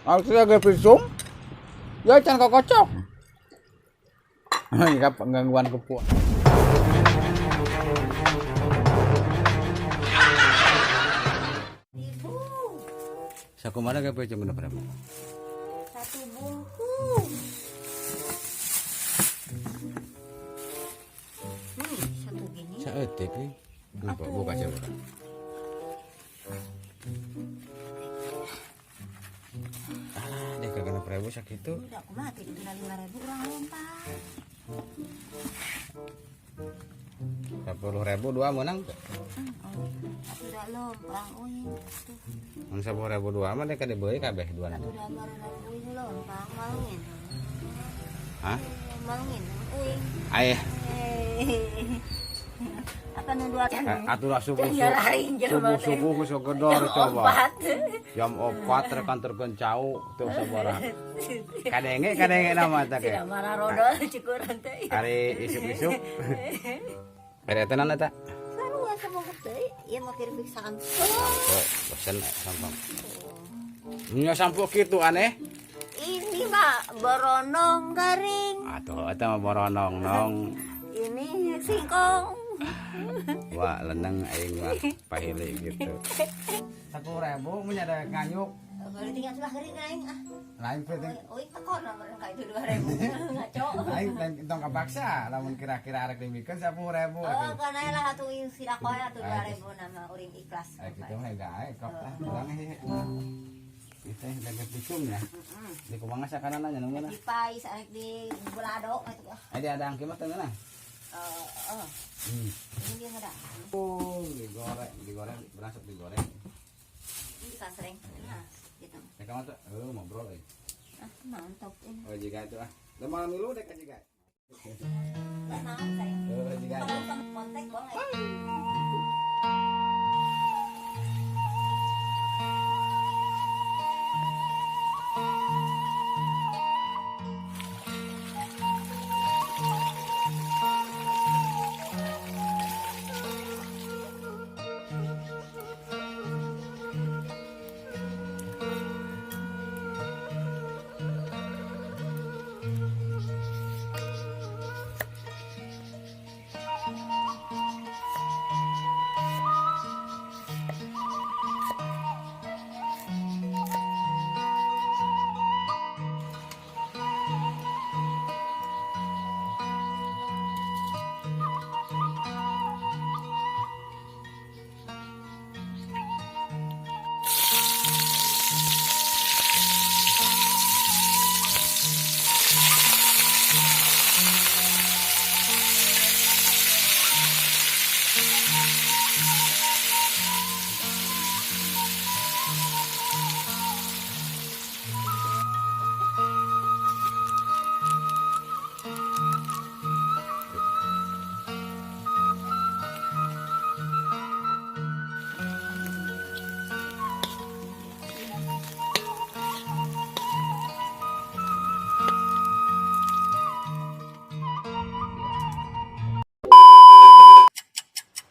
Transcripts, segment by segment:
Maksudnya ge visum. Ya can kokocok. Jika penggangguan kepuak. Ibu, Sakumana ge picung genep ribu. satu bungkus. Satu gini. Saeutik euy. Buka buka coba. Ah, deh ke 6.000 sakitu. Udah aku mati itu 5.000 orang lompat. 10.000 dua menang teu? Oh, aku udah lompang, uing. Tuh, Mun 10.000 dua mah deh ka dibeuli kabeh dua aku nanti. udah marah uing lompang, malungin. Hah? Malungin, uing. Aeh, Apa nu dua atuh lah subuh Nyalain jelema subuh teh. subuh geus gedor coba. Opat. Jam 4 rek kantorkeun cau teu sabaraha. Kadenge kadenge nama teh ge. Tidak marah rodol cukuran teh. Ari isuk-isuk. Bere tenan eta. Sarua sebungkus deui, ieu mah keripik sampo. Sampo, bosen sampo. Nya sampo kitu aneh. Ini mah boronong garing. Atuh eta mah boronong nong. Ini singkong. Wah, leneng aing mah pahili gitu. 10.000 mun ada nganyuk. Kalau tinggal sebelah kering aing ah. Lain penting Oi, tekon nomor ka itu 2.000 ngaco. aing tong kapaksa lamun kira-kira arek dimikeun 10.000. Oh, kana lah atuh ieu sirakoy atuh 2.000 nama uring ikhlas. Ayo gitu mah gae kok ah urang heh. Itu dagang picungnya. Di kumaha sakanana nya nu mana? Di pais arek di bulado atuh ah. Eh di ada angki mah teu ngeunah. Eh, ini dia ada. Oh, digoreng, digoreng, berasap digoreng. Ini di kasreng. Nah, gitu. Ya kamu tuh, oh, ngobrol euy. Ah, mantap ini. Oh, jika itu ah. Lah malam milu deh ka jika. Nah, saya. Oh, jika itu. Kontak boleh.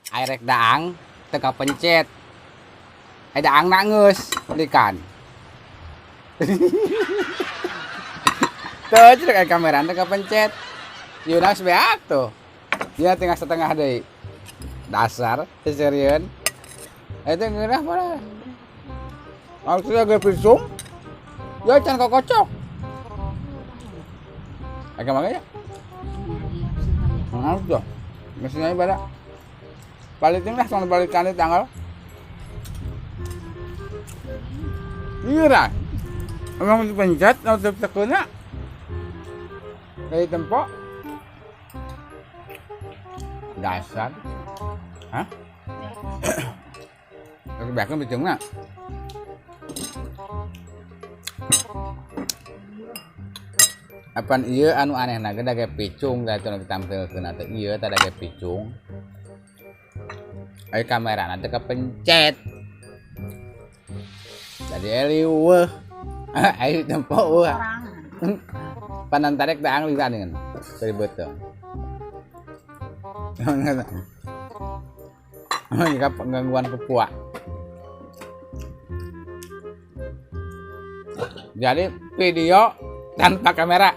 Airek daang teu kapencet. Eh daang nangeus likan. Tuh, ceuk aya kamera teu kapencet. Yeuna geus beak tuh. Dia tinggal setengah deui. Dasar seserian. Eta ngeunah mana? Maksudnya ge visum. Ya can kokocok. Agak makanya. Maaf tuh. Mesinnya pada balikin lah soal balikan di tanggal. Iya lah. Emang dipencet atau tekuna. Dari tempok. Dasar. Hah? Tapi bahkan bicungna. Apan ieu anu anehna ge dage picung da teu ditampilkeun teh ieu teh dage picung. Ai kamerana teh kepencet. Jadi eliweuh. Ai tempo eueuh. Panan tarik teh angli tadi kan. Ribet tuh. Jika penggangguan kepuak. Jadi video tanpa kamera.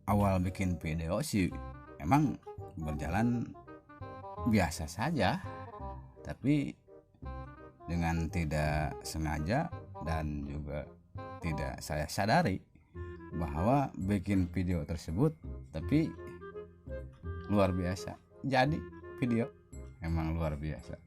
Awal bikin video sih emang berjalan biasa saja, tapi dengan tidak sengaja dan juga tidak saya sadari bahwa bikin video tersebut tapi luar biasa. Jadi video emang luar biasa.